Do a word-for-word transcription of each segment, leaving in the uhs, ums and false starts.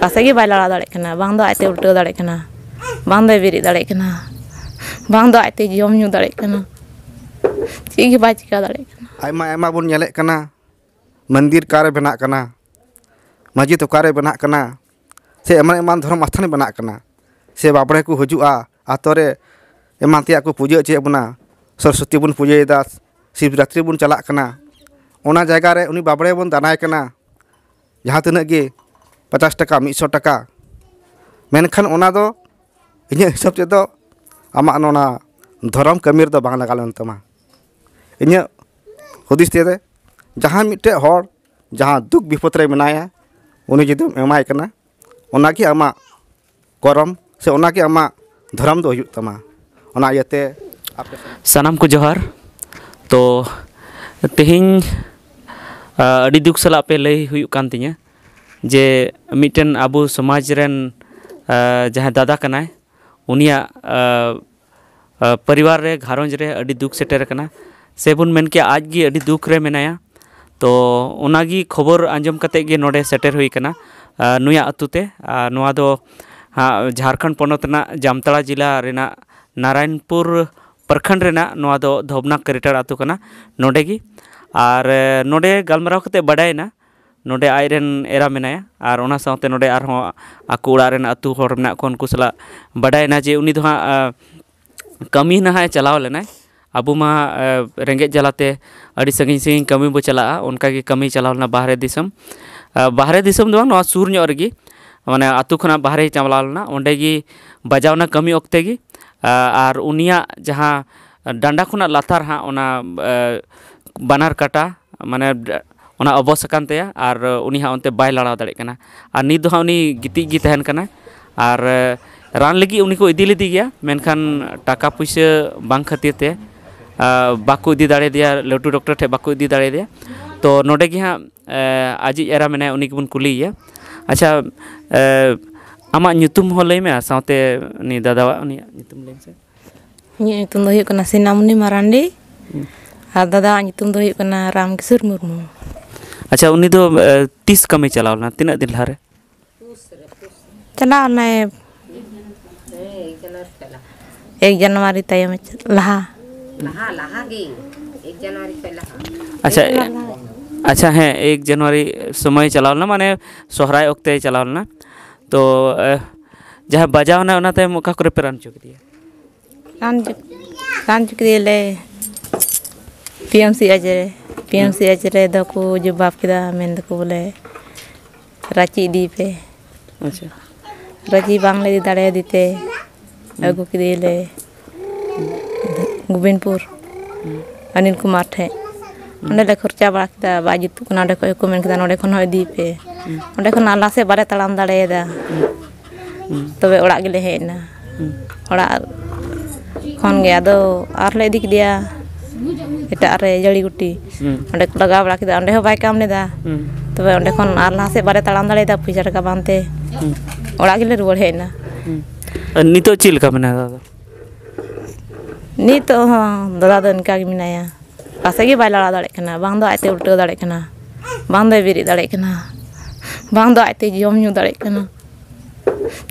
ᱚᱠᱟ ᱥᱮᱫ ᱜᱮ ᱵᱟᱭ ᱞᱟᱲᱟᱣ ᱫᱟᱲᱮᱭᱟᱜ ᱠᱟᱱᱟ, ᱵᱟᱝ ᱫᱚ ᱟᱡᱛᱮ ᱩᱞᱴᱟᱹᱣ ᱫᱟᱲᱮᱭᱟᱜ ᱠᱟᱱᱟ, ᱵᱟᱝ ᱫᱚᱭ ᱵᱮᱨᱮᱫ ᱫᱟᱲᱮᱭᱟᱜ ᱠᱟᱱᱟ, ᱵᱟᱝ ᱫᱚ ᱟᱡᱛᱮ ᱡᱚᱢ ᱧᱩ ᱫᱟᱲᱮᱭᱟᱜ ᱠᱟᱱᱟ, ᱪᱮᱫ ᱜᱮ ᱵᱟᱭ ᱪᱤᱠᱟᱹ ᱫᱟᱲᱮᱭᱟᱜ ᱠᱟᱱᱟ᱾ ᱟᱭᱢᱟ ᱟᱭᱢᱟ ᱵᱚᱱ ᱧᱮᱞᱮᱫ ᱠᱟᱱᱟ, ᱢᱚᱱᱫᱤᱨ ᱚᱠᱟᱨᱮ ᱵᱮᱱᱟᱜ ᱠᱟᱱᱟ, ᱢᱚᱥᱡᱤᱫ ᱚᱠᱟᱨᱮ ᱵᱮᱱᱟᱜ ᱠᱟᱱᱟ, ᱥᱮ ᱮᱢᱟᱱ ᱮᱢᱟᱱ ᱫᱷᱚᱨᱚᱢ ᱟᱥᱛᱷᱟᱱ ᱵᱮᱱᱟᱜ ᱠᱟᱱᱟ, ᱥᱮ ᱵᱟᱵᱽᱲᱮ ᱠᱚ ᱦᱤᱡᱩᱜᱼᱟ ᱟᱛᱳ ᱨᱮ, ᱮᱢᱟᱱ ᱛᱮᱭᱟᱜ ᱠᱚ ᱯᱩᱡᱟᱹ ᱦᱚᱪᱚᱭᱮᱫ ᱵᱚᱱᱟ, ᱥᱚᱨᱚᱥᱚᱛᱤ ᱵᱚᱱ ᱯᱩᱡᱟᱹᱭᱮᱫᱟ, ᱥᱤᱵᱨᱟᱛᱨᱤ ᱵᱚᱱ ᱪᱟᱞᱟᱜ ᱠᱟᱱᱟ, ᱚᱱᱟ ᱡᱟᱭᱜᱟ ᱨᱮ ᱩᱱᱤ ᱵᱟᱵᱽᱲᱮ ᱵᱚᱱ ᱫᱟᱱᱟᱭ ᱠᱟᱱᱟ, ᱡᱟᱦᱟᱸ ᱛᱤᱱᱟᱹᱜ ᱜᱮ ᱯᱚᱪᱟᱥ ᱴᱟᱠᱟ, ᱢᱤᱫ ᱥᱚ ᱴᱟᱠᱟ, ᱢᱮᱱᱠᱷᱟᱱ ᱚᱱᱟ ᱫᱚ ᱤᱧᱟᱹᱜ ᱦᱤᱥᱟᱹᱵ ᱛᱮᱫᱚ ᱟᱢᱟᱜ ᱱᱚᱣᱟ ᱫᱷᱚᱨᱚᱢ ᱠᱟᱹᱢᱤ ᱨᱮᱫᱚ ᱵᱟᱝ ᱞᱟᱜᱟᱣ ᱞᱮᱱ ᱛᱟᱢᱟ᱾ ᱤᱧᱟᱹᱜ ᱦᱩᱫᱤᱥ ᱛᱮᱫᱚ, ᱡᱟᱦᱟᱸ ᱢᱤᱫᱴᱮᱡ ᱦᱚᱲ ᱡᱟᱦᱟᱸ ᱫᱩᱠ ᱵᱤᱯᱚᱫ ᱨᱮ ᱢᱮᱱᱟᱭᱟ, ᱩᱱᱤ ᱡᱩᱫᱤᱢ ᱮᱢᱟᱭ ᱠᱟᱱᱟ, ᱚᱱᱟᱜᱮ ᱟᱢᱟᱜ ᱠᱚᱨᱚᱢ ᱥᱮ ᱚᱱᱟᱜᱮ ᱟᱢᱟᱜ ᱫᱷᱚᱨᱚᱢ ᱫᱚ ᱦᱩᱭᱩᱜ ᱛᱟᱢᱟ᱾ ᱚᱱᱟ ᱤᱭᱟᱹᱛᱮ ᱟᱯᱮ ᱥᱟᱱᱟᱢ ᱠᱚ ᱡᱚᱦᱟᱨ᱾ ᱛᱚ, ᱛᱮᱦᱮᱧ, ᱟ, ᱟᱹᱰᱤ ᱫᱩᱠ ᱥᱟᱞᱟᱜ ᱯᱮ ᱞᱟᱹᱭ ᱦᱩᱭᱩᱜ ᱠᱟᱱ ᱛᱤᱧᱟᱹ ᱡᱮ ᱢᱤᱫᱴᱮᱱ ᱟᱵᱚ ᱥᱚᱢᱟᱡᱽ ᱨᱮᱱ, ᱟ, ᱡᱟᱦᱟᱸᱭ ᱫᱟᱫᱟ ᱠᱟᱱᱟᱭ, ᱩᱱᱤᱭᱟᱜ, ᱟ, ᱟ, ᱯᱚᱨᱤᱵᱟᱨ ᱨᱮ, ᱜᱷᱟᱨᱚᱸᱡᱽ ᱨᱮ ᱟᱹᱰᱤ ᱫᱩᱠ ᱥᱮᱴᱮᱨ ᱟᱠᱟᱱᱟ, ᱥᱮᱵᱚᱱ ᱢᱮᱱ ᱠᱮᱭᱟ ᱟᱡ ᱜᱮ ᱟᱹᱰᱤ ᱫᱩᱠ ᱨᱮ ᱢᱮᱱᱟᱭᱟ᱾ ᱛᱚ, ᱚᱱᱟᱜᱮ ᱠᱷᱚᱵᱚᱨ ᱟᱸᱡᱚᱢ ᱠᱟᱛᱮ ᱜᱮ ᱱᱚᱰᱮ ᱥᱮᱴᱮᱨ ᱦᱩᱭ ᱟᱠᱟᱱᱟ, ᱟ, ᱱᱩᱭᱟᱜ ᱟᱹᱛᱩ ᱛᱮ᱾ ᱟᱨ ᱱᱚᱣᱟ ᱫᱚ ᱦᱟᱸᱜ ᱡᱷᱟᱲᱠᱷᱚᱸᱰ ᱯᱚᱱᱚᱛ ᱨᱮᱱᱟᱜ ᱡᱟᱢᱛᱟᱲᱟ ᱡᱮᱞᱟ ᱨᱮᱱᱟᱜ ᱱᱟᱨᱟᱭᱚᱱᱯᱩᱨ ᱯᱨᱚᱠᱷᱚᱸᱰ ᱨᱮᱱᱟᱜ ᱱᱚᱣᱟ ᱫᱚ ᱫᱷᱚᱵᱽᱱᱟ ᱠᱨᱮᱴᱟᱨ ᱟᱹᱛᱩ ᱠᱟᱱᱟ᱾ ᱱᱚᱰᱮ ᱜᱮ, ᱟᱨ, ᱮ, ᱱᱚᱰᱮ ᱜᱟᱞᱢᱟᱨᱟᱣ ᱠᱟᱛᱮ ᱵᱟᱰᱟᱭᱮᱱᱟ, ᱱᱚᱰᱮ ᱟᱡᱨᱮᱱ ᱮᱨᱟ ᱢᱮᱱᱟᱭᱟ, ᱟᱨ ᱚᱱᱟ ᱥᱟᱶᱛᱮ ᱱᱚᱰᱮ ᱟᱨᱦᱚᱸ ᱟᱠᱚ ᱚᱲᱟᱜ ᱨᱮᱱ ᱟᱹᱛᱩ ᱦᱚᱲ ᱢᱮᱱᱟᱜ ᱠᱚᱣᱟ, ᱩᱱᱠᱩ ᱥᱟᱞᱟᱜ ᱵᱟᱰᱟᱭᱮᱱᱟ ᱡᱮ ᱩᱱᱤ ᱫᱚ ᱦᱟᱸᱜ, ᱟ, ᱠᱟᱹᱢᱤ ᱱᱟᱦᱟᱜ ᱮ ᱪᱟᱞᱟᱣ ᱞᱮᱱᱟᱭ᱾ ᱟᱵᱚ ᱢᱟ, ᱟ, ᱨᱮᱸᱜᱮᱡ ᱡᱟᱞᱟᱛᱮ ᱟᱹᱰᱤ ᱥᱟᱺᱜᱤᱧ ᱥᱟᱺᱜᱤᱧ ᱠᱟᱹᱢᱤ ᱵᱚ ᱪᱟᱞᱟᱜᱼᱟ, ᱚᱱᱠᱟ ᱜᱮ ᱠᱟᱹᱢᱤ ᱪᱟᱞᱟᱣ ᱞᱮᱱᱟ ᱵᱟᱦᱨᱮ ᱫᱤᱥᱚᱢ᱾ ᱟ, ᱵᱟᱦᱨᱮ ᱫᱤᱥᱚᱢ ᱫᱚ ᱵᱟᱝ, ᱱᱚᱣᱟ ᱥᱩᱨ ᱧᱚᱜ ᱨᱮᱜᱮ, ᱢᱟᱱᱮ ᱟᱹᱛᱩ ᱠᱷᱚᱱᱟᱜ ᱵᱟᱦᱨᱮ ᱪᱟᱞᱟᱣ ᱞᱮᱱᱟ, ᱚᱸᱰᱮ ᱜᱮ ᱵᱟᱡᱟᱣ ᱮᱱᱟ ᱠᱟᱹᱢᱤ ᱚᱠᱛᱮ ᱜᱮ᱾ ᱟ, ᱟᱨ ᱩᱱᱤᱭᱟᱜ ᱡᱟᱦᱟᱸ ᱰᱟᱸᱰᱟ ᱠᱷᱚᱱᱟᱜ ᱞᱟᱛᱟᱨ ᱦᱟᱸᱜ ᱚᱱᱟ, ᱟ, ᱵᱟᱱᱟᱨ ᱠᱟᱴᱟ, ᱢᱟᱱᱮ, ᱚᱱᱟ ᱚᱵᱚᱥ ᱟᱠᱟᱱ ᱛᱟᱭᱟ, ᱟᱨ ᱩᱱᱤ ᱦᱟᱸᱜ ᱚᱱᱛᱮ ᱵᱟᱭ ᱞᱟᱲᱟᱣ ᱫᱟᱲᱮᱭᱟᱜ ᱠᱟᱱᱟ᱾ ᱟᱨ ᱱᱤᱛ ᱫᱚ ᱦᱟᱸᱜ ᱩᱱᱤ ᱜᱤᱛᱤᱡ ᱜᱮ ᱛᱟᱦᱮᱱ ᱠᱟᱱᱟᱭ᱾ ᱟᱨ, ᱮ, ᱨᱟᱱ ᱞᱟᱹᱜᱤᱫ ᱩᱱᱤ ᱠᱚ ᱤᱫᱤ ᱞᱮᱫᱮ ᱜᱮᱭᱟ, ᱢᱮᱱᱠᱷᱟᱱ ᱴᱟᱠᱟ ᱯᱩᱭᱥᱟᱹ ᱵᱟᱝ ᱠᱷᱟᱹᱛᱤᱨ ᱛᱮ, ᱟ, ᱵᱟᱠᱚ ᱤᱫᱤ ᱫᱟᱲᱮᱭᱟᱫᱮᱭᱟ, ᱞᱟᱹᱴᱩ ᱰᱚᱠᱴᱚᱨ ᱴᱷᱮᱱ ᱵᱟᱠᱚ ᱤᱫᱤ ᱫᱟᱲᱮᱭᱟᱫᱮᱭᱟ᱾ ᱛᱚ, ᱱᱚᱰᱮ ᱜᱮ ᱦᱟᱸᱜ, ᱮ, ᱟᱡᱤᱡ ᱮᱨᱟ ᱢᱮᱱᱟᱭᱟ, ᱩᱱᱤ ᱜᱮᱵᱚᱱ ᱠᱩᱞᱤᱭᱮᱭᱟ᱾ ᱟᱪᱪᱷᱟ, ᱮ, ᱟᱢᱟᱜ ᱧᱩᱛᱩᱢ ᱦᱚᱸ ᱞᱟᱹᱭ ᱢᱮ, ᱟᱨ ᱥᱟᱶᱛᱮ ᱩᱱᱤ ᱫᱟᱫᱟᱣᱟᱜ, ᱩᱱᱤᱭᱟᱜ ᱧᱩᱛᱩᱢ ᱞᱟᱹᱭ ᱢᱮᱥᱮ᱾ ᱤᱧᱟᱹᱜ ᱧᱩᱛᱩᱢ ᱫᱚ ᱦᱩᱭᱩᱜ ᱠᱟᱱᱟ ᱥᱤᱱᱟᱢᱩᱱᱤ ᱢᱟᱨᱟᱱᱰᱤ᱾ ᱦᱩᱸ᱾ ᱟᱨ ᱫᱟᱫᱟᱣᱟᱜ ᱧᱩᱛᱩᱢ ᱫᱚ ᱦᱩᱭᱩᱜ ᱠᱟᱱᱟ ᱨᱟᱢᱠᱤᱥᱳᱨ ᱢᱩᱨᱢᱩ᱾ ᱟᱪᱪᱷᱟ, ᱩᱱᱤ ᱫᱚ, ᱮ, ᱛᱤᱥ ᱠᱟᱹᱢᱤ ᱪᱟᱞᱟᱣ ᱞᱮᱱᱟ? ᱛᱤᱱᱟᱹᱜ ᱫᱤᱱ ᱞᱟᱦᱟᱨᱮ? ᱪᱟᱞᱟᱣ ᱞᱮᱱᱟᱭ ᱮᱠ ᱡᱟᱱᱩᱣᱟᱨᱤ ᱛᱟᱭᱚᱢ ᱞᱟᱦᱟ᱾ ᱞᱟᱦᱟ, ᱞᱟᱦᱟ ᱜᱮ, ᱮᱠ ᱡᱟᱱᱩᱣᱟᱨᱤ ᱠᱷᱚᱱ ᱞᱟᱦᱟ᱾ ᱟᱪᱪᱷᱟ, ᱮᱠ ᱡᱟᱱᱩᱣᱟᱨᱤ ᱞᱟᱦᱟ᱾ ᱟᱪᱪᱷᱟ, ᱦᱮᱸ, ᱮᱠ ᱡᱟᱱᱩᱣᱟᱨᱤ ᱥᱚᱢᱚᱭ ᱪᱟᱞᱟᱣ ᱞᱮᱱᱟ, ᱢᱟᱱᱮ ᱥᱚᱦᱨᱟᱭ ᱚᱠᱛᱮᱭ ᱪᱟᱞᱟᱣ ᱞᱮᱱᱟ᱾ ᱛᱚ, ᱮ, ᱡᱟᱦᱟᱸ ᱵᱟᱡᱟᱣ ᱮᱱᱟ, ᱚᱱᱟ ᱛᱟᱭᱚᱢ ᱚᱠᱟ ᱠᱚᱨᱮ ᱯᱮ ᱨᱟᱱ ᱦᱚᱪᱚ ᱠᱮᱫᱮᱭᱟ? ᱨᱟᱱ ᱦᱚᱪᱚ, ᱨᱟᱱ ᱦᱚᱪᱚ ᱠᱮᱫᱮᱭᱟᱞᱮ ᱯᱤ ᱮᱢ ᱥᱤ ᱮᱭᱤᱪ ᱨᱮ᱾ ᱯᱤ ᱮᱢ ᱥᱤ ᱮᱭᱤᱪ ᱨᱮᱫᱚ ᱠᱚ ᱡᱚᱵᱟᱵ ᱠᱮᱫᱟ, ᱢᱮᱱ ᱫᱟᱠᱚ ᱵᱚᱞᱮ ᱨᱟᱸᱪᱤ ᱤᱫᱤᱭᱮ ᱯᱮ᱾ ᱟᱪᱪᱷᱟ᱾ ᱨᱟᱸᱪᱤ ᱵᱟᱝᱞᱮ ᱤᱫᱤ ᱫᱟᱲᱮᱭᱟᱫᱮ ᱛᱮ ᱦᱩᱸ᱾ ᱟᱹᱜᱩ ᱠᱮᱫᱮᱭᱟᱞᱮ ᱜᱳᱵᱤᱱᱯᱩᱨ ᱦᱩᱸ᱾ ᱚᱱᱤᱞ ᱠᱩᱢᱟᱨ ᱴᱷᱮᱡ᱾ ᱦᱩᱸ᱾ ᱚᱸᱰᱮ ᱞᱮ ᱠᱷᱚᱨᱪᱟ ᱵᱟᱲᱟ ᱠᱮᱫᱟ, ᱵᱟᱭ ᱡᱩᱛᱩᱜ ᱠᱟᱱᱟ᱾ ᱚᱸᱰᱮ ᱠᱷᱚᱡ ᱦᱚᱸᱠᱚ ᱢᱮᱱ ᱠᱮᱫᱟ, "ᱱᱚᱸᱰᱮ ᱠᱷᱚᱱ ᱦᱚᱸ ᱤᱫᱤᱭᱮ ᱯᱮ᱾" ᱦᱩᱸ᱾ ᱚᱸᱰᱮ ᱠᱷᱚᱱ ᱟᱞᱦᱟ ᱥᱮᱫ ᱵᱟᱞᱮ ᱛᱟᱲᱟᱢ ᱫᱟᱲᱮᱭᱟᱫᱟ᱾ ᱦᱩᱸ᱾ ᱛᱚᱵᱮ ᱚᱲᱟᱜ ᱜᱮᱞᱮ ᱦᱮᱡ ᱮᱱᱟ᱾ ᱦᱩᱸ᱾ ᱚᱲᱟᱜ ᱠᱷᱚᱱ ᱜᱮ ᱟᱫᱚ ᱟᱨᱞᱮ ᱤᱫᱤ ᱠᱮᱫᱮᱭᱟ ᱮᱴᱟᱜ ᱨᱮ, ᱡᱟᱹᱲᱤ ᱜᱩᱴᱤ᱾ ᱦᱩᱸ᱾ ᱚᱸᱰᱮ ᱠᱚ ᱞᱟᱜᱟᱣ ᱵᱟᱲᱟ ᱠᱮᱫᱟ, ᱚᱸᱰᱮ ᱦᱚᱸ ᱵᱟᱭ ᱠᱟᱢ ᱞᱮᱫᱟ᱾ ᱦᱩᱸ᱾ ᱛᱚᱵᱮ ᱚᱸᱰᱮ ᱠᱷᱚᱱ ᱟᱨ ᱞᱟᱦᱟ ᱥᱮᱫ ᱵᱟᱞᱮ ᱛᱟᱲᱟᱢ ᱫᱟᱲᱮᱭᱟᱫᱟ, ᱯᱚᱭᱥᱟ ᱴᱟᱠᱟ ᱵᱟᱝᱛᱮ᱾ ᱦᱩᱸ᱾ ᱚᱲᱟᱜ ᱜᱮᱞᱮ ᱨᱩᱣᱟᱹᱲ ᱦᱮᱡ ᱮᱱᱟ᱾ ᱦᱩᱸ᱾ ᱟᱨ ᱱᱤᱛᱚᱜ ᱪᱮᱫ ᱞᱮᱠᱟ ᱢᱮᱱᱟᱭᱟ ᱫᱟᱫᱟ? ᱱᱤᱛᱚᱜ ᱦᱚᱸ ᱫᱟᱫᱟ ᱫᱚ ᱤᱱᱠᱟ ᱜᱮ ᱢᱮᱱᱟᱭᱟ, ᱚᱠᱟ ᱥᱮᱫ ᱜᱮ ᱵᱟᱭ ᱞᱟᱲᱟᱣ ᱫᱟᱲᱮᱭᱟᱜ ᱠᱟᱱᱟ, ᱵᱟᱝ ᱫᱚ ᱟᱡᱛᱮ ᱩᱞᱴᱟᱹᱣ ᱫᱟᱲᱮᱭᱟᱜ ᱠᱟᱱᱟ, ᱵᱟᱝ ᱫᱚᱭ ᱵᱮᱨᱮᱫ ᱫᱟᱲᱮᱭᱟᱜ ᱠᱟᱱᱟ, ᱵᱟᱝ ᱫᱚ ᱟᱡᱛᱮ ᱡᱚᱢ ᱧᱩ ᱫᱟᱲᱮᱭᱟᱜ ᱠᱟᱱᱟ,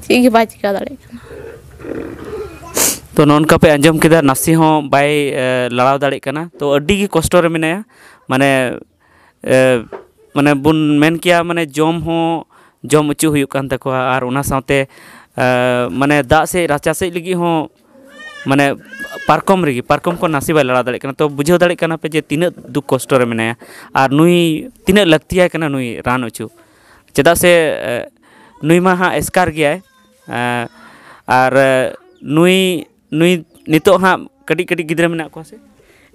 ᱪᱮᱫ ᱜᱮ ᱵᱟᱭ ᱪᱤᱠᱟ ᱫᱟᱲᱮᱭᱟᱜ ᱠᱟᱱᱟ᱾ ᱛᱚ, ᱱᱚᱜᱼᱚ ᱱᱚᱝᱠᱟ ᱯᱮ ᱟᱸᱡᱚᱢ ᱠᱮᱫᱟ, ᱱᱟᱥᱮ ᱦᱚᱸ ᱵᱟᱭ, ᱮ, ᱞᱟᱲᱟᱣ ᱫᱟᱲᱮᱭᱟᱜ ᱠᱟᱱᱟ᱾ ᱛᱚ, ᱟᱹᱰᱤ ᱜᱮ ᱠᱚᱥᱴᱚ ᱨᱮ ᱢᱮᱱᱟᱭᱟ, ᱢᱟᱱᱮ, ᱮ, ᱢᱟᱱᱮ ᱵᱚᱱ ᱢᱮᱱ ᱠᱮᱭᱟ, ᱢᱟᱱᱮ ᱡᱚᱢ ᱦᱚᱸ ᱡᱚᱢ ᱚᱪᱚ ᱦᱩᱭᱩᱜ ᱠᱟᱱ ᱛᱟᱠᱚᱣᱟ, ᱟᱨ ᱚᱱᱟ ᱥᱟᱶᱛᱮ, ᱮ, ᱢᱟᱱᱮ ᱫᱟᱜ ᱥᱮᱫ, ᱨᱟᱪᱟ ᱥᱮᱫ ᱞᱟᱹᱜᱤᱫ ᱦᱚᱸ, ᱢᱟᱱᱮ ᱯᱟᱨᱠᱚᱢ ᱨᱮᱜᱮ, ᱯᱟᱨᱠᱚᱢ ᱠᱚ ᱱᱟᱥᱮ ᱵᱟᱭ ᱞᱟᱲᱟᱣ ᱫᱟᱲᱮᱭᱟᱜ ᱠᱟᱱᱟ᱾ ᱛᱚ, ᱵᱩᱡᱷᱟᱹᱣ ᱫᱟᱲᱮᱭᱟᱜ ᱠᱟᱱᱟ ᱯᱮ ᱡᱮ ᱛᱤᱱᱟᱹᱜ ᱫᱩᱠ ᱠᱚᱥᱴᱚ ᱨᱮ ᱢᱮᱱᱟᱭᱟ, ᱟᱨ ᱱᱩᱭ ᱛᱤᱱᱟᱹᱜ ᱞᱟᱹᱠᱛᱤᱭᱟᱭ ᱠᱟᱱᱟ ᱱᱩᱭ ᱨᱟᱱ ᱚᱪᱚ᱾ ᱪᱮᱫᱟᱜ ᱥᱮ, ᱮ, ᱱᱩᱭ ᱢᱟ ᱦᱟᱸᱜ ᱮᱥᱠᱟᱨ ᱜᱮᱭᱟᱭ, ᱮ, ᱟᱨ, ᱮ, ᱱᱩᱭ, ᱱᱩᱭ ᱱᱤᱛᱚᱜ ᱦᱟᱸᱜ ᱠᱟᱹᱴᱤᱡ ᱠᱟᱹᱴᱤᱡ ᱜᱤᱫᱽᱨᱟᱹ ᱢᱮᱱᱟᱜ ᱠᱚᱣᱟ ᱥᱮ?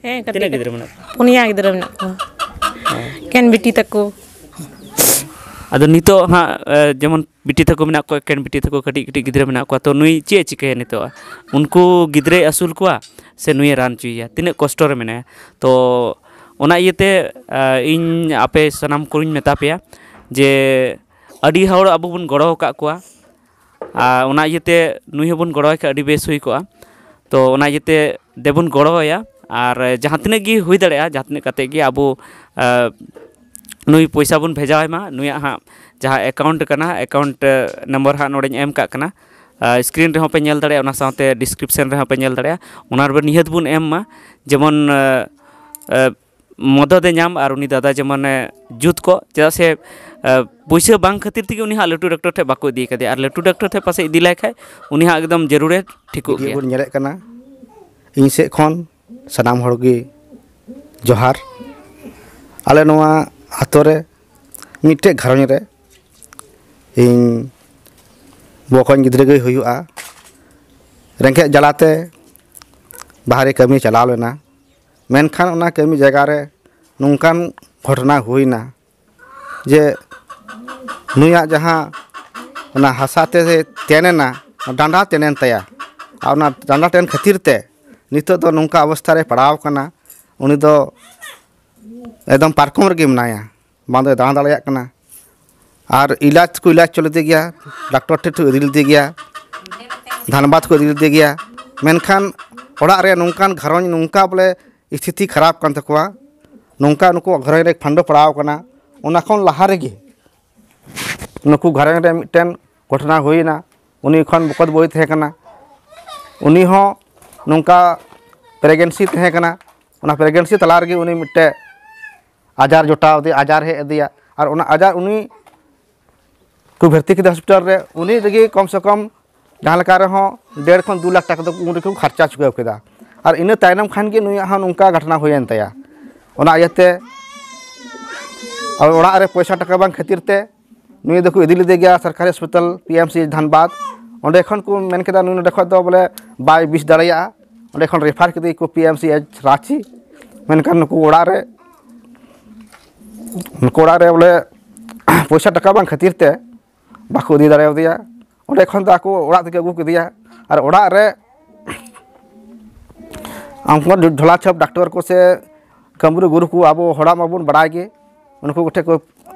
ᱦᱮᱸ, ᱠᱟᱹᱴᱤᱡ ᱛᱤᱱᱟᱹᱜ ᱠᱟᱹᱴᱤᱡ᱾ ᱜᱤᱫᱽᱨᱟᱹ ᱢᱮᱱᱟᱜ ᱠᱚᱣᱟ? ᱯᱩᱱᱭᱟ ᱜᱤᱫᱽᱨᱟᱹ ᱢᱮᱱᱟᱜ ᱠᱚᱣᱟ᱾ ᱦᱮᱸ᱾ ᱮᱠᱮᱱ ᱵᱤᱴᱤ ᱛᱟᱠᱚ᱾ ᱟᱫᱚ ᱱᱤᱛᱚᱜ ᱦᱟᱸᱜ, ᱮ, ᱡᱮᱢᱚᱱ ᱵᱤᱴᱤ ᱛᱟᱠᱚ ᱢᱮᱱᱟᱜ ᱠᱚᱣᱟ, ᱮᱠᱮᱱ ᱵᱤᱴᱤ ᱛᱟᱠᱚ, ᱠᱟᱹᱴᱤᱡ ᱠᱟᱹᱴᱤᱡ ᱜᱤᱫᱽᱨᱟᱹ ᱢᱮᱱᱟᱜ ᱠᱚᱣᱟ, ᱛᱚ ᱱᱩᱭ ᱪᱮᱫ ᱮ ᱪᱤᱠᱟᱹᱭᱟ ᱱᱤᱛᱚᱜ? ᱩᱱᱠᱩ ᱜᱤᱫᱽᱨᱟᱹᱭ ᱟᱹᱥᱩᱞ ᱠᱚᱣᱟ ᱥᱮ ᱱᱩᱭᱮ ᱨᱟᱱ ᱦᱚᱪᱚᱭᱮᱭᱟ? ᱛᱤᱱᱟᱹᱜ ᱠᱚᱥᱴᱚ ᱨᱮ ᱢᱮᱱᱟᱭᱟ᱾ ᱛᱚ ᱚᱱᱟ ᱤᱭᱟᱹᱛᱮ, ᱮ, ᱤᱧ ᱟᱯᱮ ᱥᱟᱱᱟᱢ ᱠᱚᱧ ᱢᱮᱛᱟ ᱯᱮᱭᱟ ᱡᱮ ᱟᱹᱰᱤ ᱦᱚᱲ ᱟᱵᱚ ᱵᱚᱱ ᱜᱚᱲᱚ ᱟᱠᱟᱫ ᱠᱚᱣᱟ, ᱟᱨ ᱚᱱᱟ ᱤᱭᱟᱹᱛᱮ ᱱᱩᱭ ᱦᱚᱸᱵᱚᱱ ᱜᱚᱲᱚᱣᱟᱭ ᱠᱷᱟᱡ ᱟᱹᱰᱤ ᱵᱮᱥ ᱦᱩᱭ ᱠᱚᱜᱼᱟ᱾ ᱛᱚ ᱚᱱᱟ ᱤᱭᱟᱹᱛᱮ ᱫᱮᱵᱚᱱ ᱜᱚᱲᱚᱣᱟᱭᱟ, ᱟᱨ ᱡᱟᱦᱟᱸ ᱛᱤᱱᱟᱹᱜ ᱜᱮ ᱦᱩᱭ ᱫᱟᱲᱮᱭᱟᱜᱼᱟ, ᱡᱟᱦᱟᱸ ᱛᱤᱱᱟᱹᱜ ᱠᱟᱛᱮ ᱜᱮ ᱟᱵᱚ, ᱟᱸ, ᱱᱩᱭ ᱯᱚᱭᱥᱟ ᱵᱚᱱ ᱵᱷᱮᱡᱟᱣᱟᱭ ᱢᱟ, ᱱᱩᱭᱟᱜ ᱦᱟᱸᱜ ᱡᱟᱦᱟᱸ ᱮᱠᱟᱣᱩᱱᱴ ᱠᱟᱱᱟ, ᱮᱠᱟᱣᱩᱱᱴ ᱱᱚᱢᱵᱚᱨ ᱦᱟᱸᱜ ᱱᱚᱰᱮᱧ ᱮᱢ ᱠᱟᱜ ᱠᱟᱱᱟ᱾ ᱥᱠᱨᱤᱱ ᱨᱮᱦᱚᱸ ᱯᱮ ᱧᱮᱞ ᱫᱟᱲᱮᱭᱟᱜᱼᱟ, ᱚᱱᱟ ᱥᱟᱶᱛᱮ ᱰᱤᱥᱠᱨᱤᱯᱥᱚᱱ ᱨᱮᱦᱚᱸ ᱯᱮ ᱧᱮᱞ ᱫᱟᱲᱮᱭᱟᱜᱼᱟ᱾ ᱚᱱᱟ ᱨᱮ ᱱᱤᱦᱟᱹᱛ ᱵᱚᱱ ᱮᱢ ᱢᱟ, ᱡᱮᱢᱚᱱ ᱢᱚᱫᱚᱫᱮ ᱧᱟᱢ ᱟᱨ ᱩᱱᱤ ᱫᱟᱫᱟ ᱡᱮᱢᱚᱱᱮ ᱡᱩᱛ ᱠᱚᱜ᱾ ᱪᱮᱫᱟᱜ ᱥᱮ ᱯᱩᱭᱥᱟᱹ ᱵᱟᱝ ᱠᱷᱟᱹᱛᱤᱨ ᱛᱮᱜᱮ ᱩᱱᱤ ᱦᱟᱸᱜ ᱞᱟᱹᱴᱩ ᱰᱟᱠᱛᱚᱨ ᱴᱷᱮᱱ ᱵᱟᱠᱚ ᱤᱫᱤ ᱠᱟᱫᱮᱭᱟ, ᱟᱨ ᱞᱟᱹᱴᱩ ᱰᱟᱠᱛᱚᱨ ᱴᱷᱮᱱ ᱯᱟᱥᱮᱡ ᱤᱫᱤ ᱞᱟᱭ ᱠᱷᱟᱡ ᱩᱱᱤ ᱦᱟᱸᱜ ᱮᱠᱫᱚᱢ ᱡᱟᱹᱨᱩᱲᱮ ᱴᱷᱤᱠᱚᱜ ᱜᱮᱭᱟ᱾ ᱵᱚᱱ ᱧᱮᱞᱮᱫ ᱠᱟᱱᱟ, ᱤᱧ ᱥᱮᱫ ᱠᱷᱚᱱ ᱥᱟᱱᱟᱢ ᱦᱚᱲ ᱜᱮ ᱡᱚᱦᱟᱨ᱾ ᱟᱞᱮ ᱱᱚᱣᱟ ᱟᱛᱳ ᱨᱮ ᱢᱤᱫᱴᱮᱡ ᱜᱷᱟᱨᱚᱸᱡᱽ ᱨᱮ ᱤᱧ ᱵᱚᱠᱚᱧ ᱜᱤᱫᱽᱨᱟᱹ ᱜᱮᱭ ᱦᱩᱭᱩᱜᱼᱟ᱾ ᱨᱮᱸᱜᱮᱡ ᱡᱟᱞᱟᱛᱮ ᱵᱟᱦᱨᱮ ᱠᱟᱹᱢᱤ ᱪᱟᱞᱟᱣ ᱞᱮᱱᱟ, ᱢᱮᱱᱠᱷᱟᱱ ᱚᱱᱟ ᱠᱟᱹᱢᱤ ᱡᱟᱭᱜᱟ ᱨᱮ ᱱᱚᱝᱠᱟᱱ ᱜᱷᱚᱴᱚᱱᱟ ᱦᱩᱭᱱᱟ ᱡᱮ ᱱᱩᱭᱟᱜ ᱡᱟᱦᱟᱸ ᱚᱱᱟ ᱦᱟᱥᱟ ᱛᱮ ᱛᱮᱱ ᱮᱱᱟ, ᱰᱟᱸᱰᱟ ᱛᱮᱱ ᱮᱱ ᱛᱟᱭᱟ᱾ ᱟᱨ ᱚᱱᱟ ᱰᱟᱸᱰᱟ ᱛᱮᱱ ᱠᱷᱟᱹᱛᱤᱨ ᱛᱮ ᱱᱤᱛᱚᱜ ᱫᱚ ᱱᱚᱝᱠᱟ ᱚᱵᱚᱥᱛᱷᱟ ᱨᱮ ᱯᱟᱲᱟᱣ ᱠᱟᱱᱟ, ᱩᱱᱤ ᱫᱚ ᱮᱠᱫᱚᱢ ᱯᱟᱨᱠᱚᱢ ᱨᱮᱜᱮ ᱢᱮᱱᱟᱭᱟ, ᱵᱟᱝ ᱫᱚᱭ ᱫᱟᱬᱟ ᱫᱟᱲᱮᱭᱟᱜ ᱠᱟᱱᱟ᱾ ᱟᱨ ᱤᱞᱟᱡᱽ ᱠᱚ ᱤᱞᱟᱡᱽ ᱦᱚᱪᱚ ᱞᱮᱫᱮ ᱜᱮᱭᱟ, ᱰᱟᱠᱛᱚᱨ ᱴᱷᱮᱱ ᱠᱚ ᱤᱫᱤ ᱞᱮᱫᱮ ᱜᱮᱭᱟ, ᱫᱷᱟᱱᱵᱟᱫᱽ ᱠᱚ ᱤᱫᱤ ᱞᱮᱫᱮ ᱜᱮᱭᱟ᱾ ᱢᱮᱱᱠᱷᱟᱱ ᱚᱲᱟᱜ ᱨᱮ ᱱᱚᱝᱠᱟᱱ ᱜᱷᱟᱨᱚᱸᱡᱽ, ᱱᱚᱝᱠᱟ ᱵᱚᱞᱮ ᱥᱛᱷᱤᱛᱤ ᱠᱷᱟᱨᱟᱯ ᱠᱟᱱ ᱛᱟᱠᱚᱣᱟ, ᱱᱚᱝᱠᱟ ᱱᱩᱠᱩ ᱜᱷᱟᱨᱚᱸᱡᱽ ᱨᱮ ᱯᱷᱟᱱᱰᱚ ᱯᱟᱲᱟᱣ ᱠᱟᱱᱟ᱾ ᱚᱱᱟ ᱠᱷᱚᱱ ᱞᱟᱦᱟ ᱨᱮᱜᱮ ᱱᱩᱠᱩ ᱜᱷᱟᱨᱚᱸᱡᱽ ᱨᱮ ᱢᱤᱫᱴᱮᱱ ᱜᱷᱚᱴᱚᱱᱟ ᱦᱩᱭᱱᱟ᱾ ᱩᱱᱤ ᱠᱷᱚᱱ ᱵᱚᱠᱚᱛ ᱵᱳᱭ ᱛᱟᱦᱮᱸ ᱠᱟᱱᱟ, ᱩᱱᱤ ᱦᱚᱸ ᱱᱚᱝᱠᱟ ᱯᱨᱮᱜᱱᱮᱱᱥᱤ ᱛᱟᱦᱮᱸ ᱠᱟᱱᱟ᱾ ᱚᱱᱟ ᱯᱨᱮᱜᱱᱮᱱᱥᱤ ᱛᱟᱞᱟ ᱨᱮᱜᱮ ᱩᱱᱤ ᱢᱤᱫᱴᱮᱡ ᱟᱡᱟᱨ ᱡᱚᱴᱟᱣ ᱟᱫᱮᱭᱟ, ᱟᱡᱟᱨ ᱦᱮᱡ ᱟᱫᱮᱭᱟ᱾ ᱟᱨ ᱚᱱᱟ ᱟᱡᱟᱨ ᱩᱱᱤ ᱠᱚ ᱵᱷᱚᱨᱛᱤ ᱠᱮᱫᱮᱭᱟ ᱦᱚᱥᱯᱤᱴᱟᱞ ᱨᱮ, ᱩᱱᱤ ᱨᱮᱜᱮ ᱠᱚᱢ ᱥᱮ ᱠᱚᱢ ᱡᱟᱦᱟᱸ ᱞᱮᱠᱟ ᱨᱮᱦᱚᱸ ᱰᱮᱲ ᱠᱷᱚᱱ ᱫᱩ ᱞᱟᱠᱷ ᱴᱟᱠᱟ ᱫᱚ ᱩᱱ ᱨᱮᱠᱚ ᱠᱷᱚᱨᱪᱟ ᱪᱩᱠᱟᱹᱣ ᱠᱮᱫᱟ᱾ ᱟᱨ ᱤᱱᱟᱹ ᱛᱟᱭᱱᱚᱢ ᱠᱷᱟᱱ ᱜᱮ ᱱᱩᱭᱟᱜ ᱦᱚᱸ ᱱᱚᱝᱠᱟ ᱜᱷᱚᱴᱚᱱᱟ ᱦᱩᱭᱮᱱ ᱛᱟᱭᱟ᱾ ᱚᱱᱟ ᱤᱭᱟᱹᱛᱮ ᱟᱨ ᱚᱲᱟᱜ ᱨᱮ ᱯᱚᱭᱥᱟ ᱴᱟᱠᱟ ᱵᱟᱝ ᱠᱷᱟᱹᱛᱤᱨ ᱛᱮ ᱱᱩᱭ ᱫᱚᱠᱚ ᱤᱫᱤ ᱞᱮᱫᱮ ᱜᱮᱭᱟ ᱥᱚᱨᱠᱟᱨᱤ ᱦᱚᱥᱯᱤᱴᱟᱞ ᱯᱤ ᱮᱢ ᱥᱤ ᱫᱷᱟᱱᱵᱟᱫᱽ᱾ ᱚᱸᱰᱮ ᱠᱷᱚᱱ ᱠᱚ ᱢᱮᱱ ᱠᱮᱫᱟ ᱱᱩᱭ ᱱᱚᱰᱮ ᱠᱷᱚᱱ ᱫᱚ ᱵᱚᱞᱮ ᱵᱟᱭ ᱵᱮᱥ ᱫᱟᱲᱮᱭᱟᱜᱼᱟ᱾ ᱚᱸᱰᱮ ᱠᱷᱚᱱ ᱨᱮᱯᱷᱟᱨ ᱠᱮᱫᱮ ᱠᱚ P M C H Ranchi. ᱢᱮᱱᱠᱷᱟᱱ ᱱᱩᱠᱩ ᱚᱲᱟᱜ ᱨᱮ, ᱱᱩᱠᱩ ᱚᱲᱟᱜ ᱨᱮ ᱵᱚᱞᱮ ᱯᱚᱭᱥᱟ ᱴᱟᱠᱟ ᱵᱟᱝ ᱠᱷᱟᱹᱛᱤᱨ ᱛᱮ ᱵᱟᱠᱚ ᱤᱫᱤ ᱫᱟᱲᱮᱭᱟᱫᱮᱭᱟ᱾ ᱚᱸᱰᱮ ᱠᱷᱚᱱ ᱫᱚ ᱟᱠᱚ ᱚᱲᱟᱜ ᱛᱮᱠᱚ ᱟᱹᱜᱩ ᱠᱮᱫᱮᱭᱟ᱾ ᱟᱨ ᱚᱲᱟᱜ ᱨᱮ ᱩᱱᱠᱩ ᱡᱷᱚᱞᱟ ᱪᱷᱟᱯ ᱰᱟᱠᱛᱚᱨ ᱠᱚ ᱥᱮ ᱠᱟᱹᱢᱨᱩ ᱜᱩᱨᱩ ᱠᱚ ᱟᱵᱚ ᱦᱚᱲᱟᱜ ᱢᱟᱵᱚᱱ ᱵᱟᱲᱟᱭ ᱜᱮ, ᱩᱱᱠᱩ ᱠᱚᱴᱷᱮᱱ ᱠᱚ